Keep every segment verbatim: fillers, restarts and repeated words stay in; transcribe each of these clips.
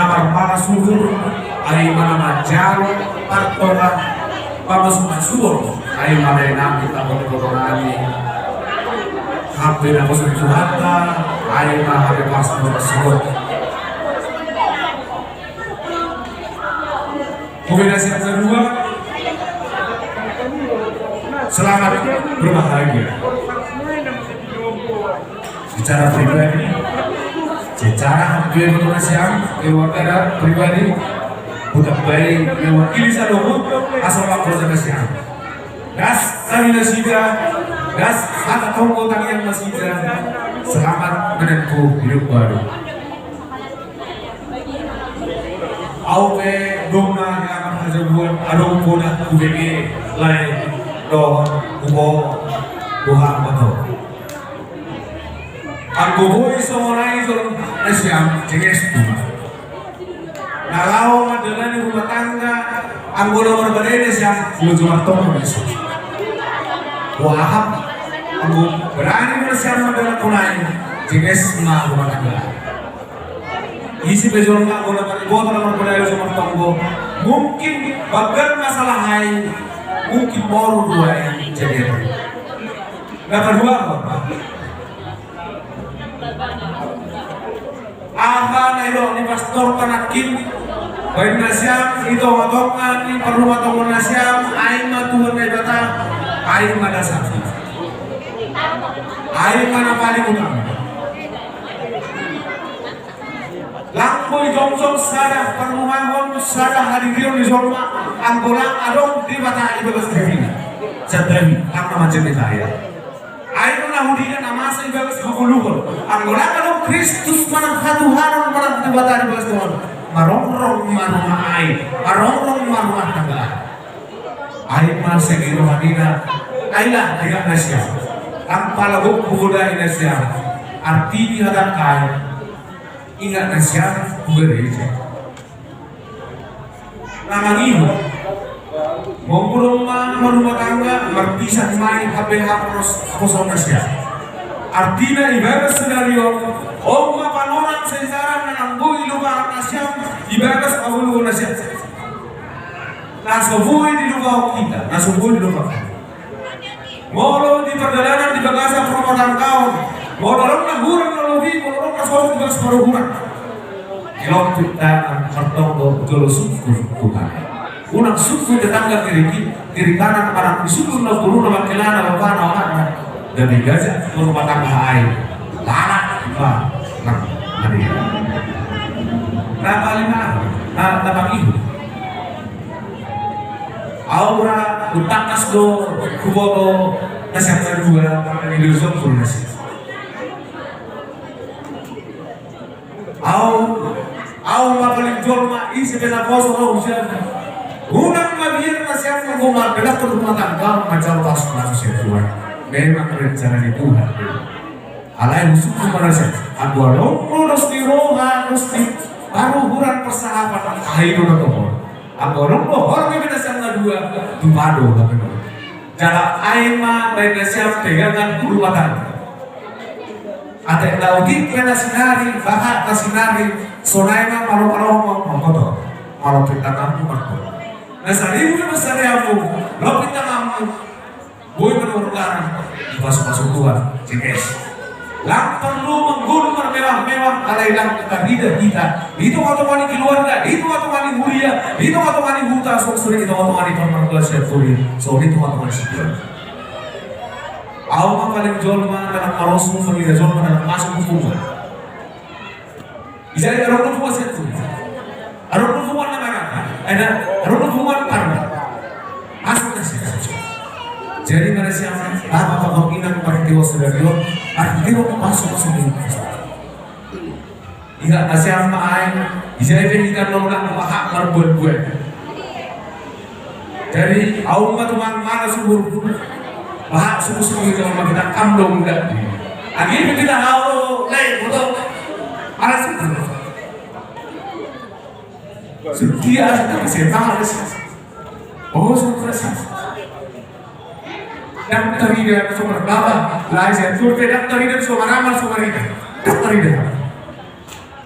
Para suhur, ai mana manjalo partonga, pamasuk-masuk, ai mana enami tapot-potongani. Hape na poso ni Tuhanta, ai ma hape pas-, pamasuk. Kombinasi yang kedua, selamat berbahagia. Secara pribadi, secara pribadi nasiam, keluarga pribadi, budak baik, mewakili saluhut, asal keluarga nasiam. Das, kami nasida, das, hata tonggo tangiang nasida, selamat menempuh hidup baru. Au pe domma ni anak hajabuan, adong poda kubege, lae dohot kubo, Tuhan mato. Anggo boi songon ai jolo nasiam, jeges tu. Na laho mandalani rumah tangga, anggo na marbadai nasiam, lo jumar tong nasiam. Wahab, anggo berani nasiam mandalani kunai, jeges ma rumah tangga. Isi pe jolma, anggo na marbadai, lo jumar tong. Mungkin bagan masalah ai, mungkin moru dua ai, jadi apa? Dapat dua apa? Aha na nidok ni pastor panangkin, baen nasiam i tonga-tonga ni parrumatanggaon nasiam, ai ma Tuhan Debata, ai ma dasar. Ai ma na paling utama. Lang boi jongjong sada parrumahon, sada hadirion ni jolma, anggo lang adong Debata i bagas dirina. Santabi, lang na manjadi saya. Ai do na hudina na masa i bagas hagoluhon. Anggo lang adong Kristus manang hatuhanon manang Debata di bagas tongon. Marongrong ma rumah ai, marongrong ma rumah tangga. Ai ma segi rohanina, ai lah ingat nasiam. Tampala gok hugodai nasiam. Arti ni hatangkai, ingat nasiam hugereja. Na mangihut. Mongkurung ma marumah tangga, marpisah mai hape hapos, haposon nasiam. Artina ibagas sadari on, on ma panorang sejarah na nang boi lupahan nasiam, ibagas pangoluhon nasiam. Na so boi dilupahon hita, na so boi dilupahon. Molo di pardalanan di bagasan parrumatanggaon, molo adong na hurang na lobi, molo adong na sogot di bagas parhurang. Dilok tu tangan martonggo jolo sungkun Tuhan. Unang sungkun tetangga kiri, kiri kanan, anak disungkun na guruna, mangkelana, bapana, anakna. Gabe gaja rumah tangga ai. Lala, ba, na, na dia. Na paling na, na, na pangihut. Au ra, hutangkas do, huboto, nasiam na dua, parmanido songkul nasiam. Au, au ma paling jolma, ise pe na poso ro hujan. Unang ma biar nasiam na gomar, benak rumah tangga, macam pas masuk Tuhan. Memang rencana di Tuhan. Alai husungkun ma nasiam, anggo adong do dos ni roha, dos ni paruhuran parsahapan, ai do na tongol. Anggo adong do horja nasiam na dua, tupa do na tongol. Jala ai ma baen nasiam pegangan rumah tangga. Ate na utik pe na sinari, bahat na sinari, sonai ma malo-malo ma, ma, malo pintang amu ma. Na saribu na saribu, lo pintang amu. Boi manurunkan, dipasu-pasu Tuhan, jeges. Lang parlu manggolu marmewah-mewah, alai lang tarida hita. Di tonga-tonga ni keluarga, di tonga-tonga ni huria, di tonga-tonga ni huta, so, so, di tonga-tonga ni parmarga sian huria, so, di tonga-tonga ni sian. Au ma paling jolma, na marosu, paling jolma, na masuk hubungan. Ija adong do punguan sian tu. Adong do punguan na marata. Ada, adong do punguan parna. Masuk na sian. Jadi mana siapa? Apa apa kau inang partiwa sudah dio? Partiwa masuk masuk di. Ingat nasiam ma ai. Ija pe ikan nolak mahak marbuat-buat. Jadi, au ma tumang mana subur. Bahat suku-suku itu ma kita kam dong dah. Agi kita hau, lai, foto. Mana subur. Setia, kita bisa tahu sih. Oh, subur sih. Dang tarida so marnaba, lai sian turpe dang tarida so maramal so marida. Dang tarida.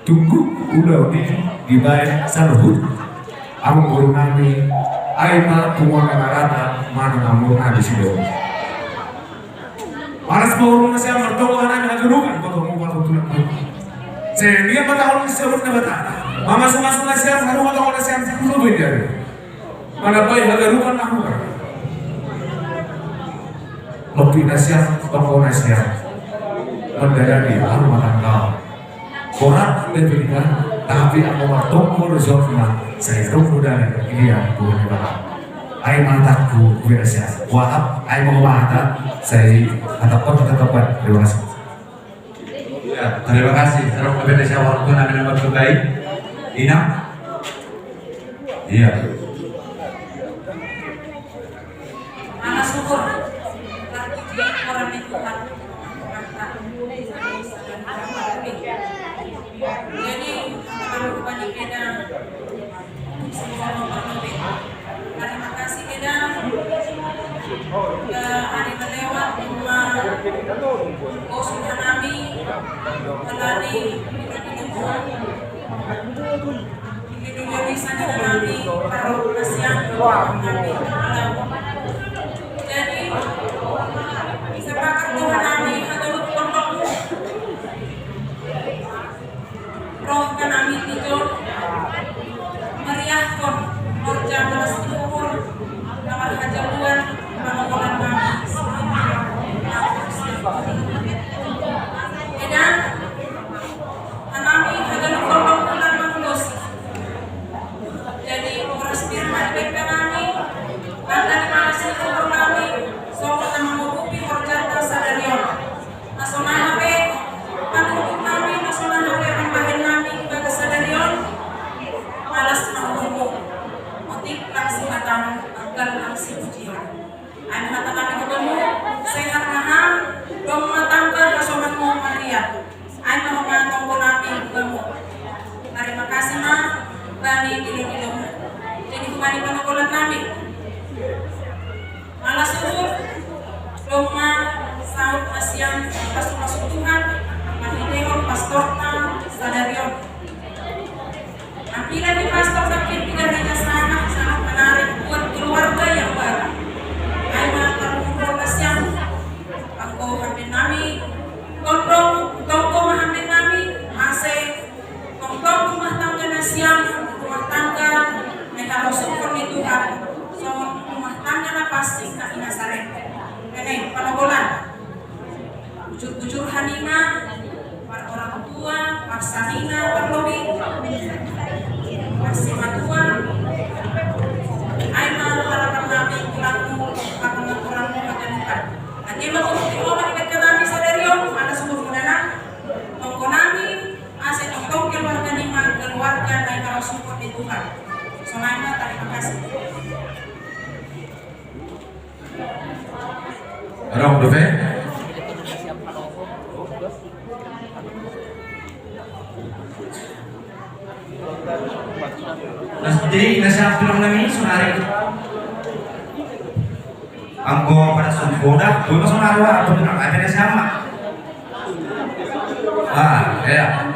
Tunggu, udah ini. Ibai saluhut amang guru nami, ai ma punguan na rata manang amang guru nami sidong. Malas ma urung na siam martonggo hanami haganupan, boto mu boto tulang mu. Sehingga mata orang siam na bata. Mamasu-masu na siam, haru mata orang siam, sikutu bendera. Mana pai haganupan na hua. Lopi na siam, tonggo na siam. Mandalani haru matanggal. Borat be pilihan, tapi aku martonggo do jawabna, sai rong do dalan, iya, bukan ibarat. Ai mataku, gue na siam. Wahab, ai mau mata, sai atapan, atapan, terima kasih. Ya, terima kasih. Terima kasih sama orang tua, nami nomor terbaik. Ina. Iya. Ala syukur. Terpuji orang itu. Jadi, kalau bukan di beda, semua memperlebih. Terima kasih beda. Ke hari melewat, rumah, bosun hanami, kelani, kita di rumah. Jadi, sepakat Tuhan kami, hagalup pondok. Roh kanami tijo, meriahkon, horja malas syukur, kamar hajaluan, panokolan nami. Edan, Hanami haganup pondok ulang mangulosi. Jadi, horas pir ma dibebba nami, tanda ni malas ni umur nami, songon na mangurupi horjanta sadari on. Na sonang be, panungkun nami, na sonang be, pambahen nami, ibagas sadari on, malas ma umurmu. Otik lang sihatamu, anggal lang sipujian. Ai ma hata nami tu hamu, sehat ma ham, domma tangkas hasomanmu maria. Ai ma homa tonggo nami tu hamu. Tarima kasih ma, bani dilodilomu. Jadi hubani panokolan nami. Malas syukur, domma saut na sian pasu-pasu Tuhan, marhitehon pastorta sadari on. Ambilan ni pastor tapi tidak hanya sama, sangat menarik buat keluarga yang baru. Ai ma parhitehon na sian, anggo hambin nami, tongtong, tonggo ma hambin nami, ase, tongtong rumah tangga na sian, rumah tangga na diharosuhon ni Tuhan, songon rumah tangga na pansing na inasarek. Ini, panokolan. Bujur-bujur hanima, par orang tua, par sanina, terlebih par simatua. Ai ma harapan nami, tulangmu, pangaturanmu, haganupan. Ate ma, untuk di rumah, di dekat nami, sadari on, mana syukur menanam, tonggo nami, ase tongtong keluarga nima, keluarga na diharosuhon ni Tuhan. Sonai ma, terima kasih. Adong dope? Nas-, jadi, na siap film nami, sonari. Anggo pada sumpoda, gue mah sonari, wah, aku bilang, ada na siap, Mak. Ah, iya.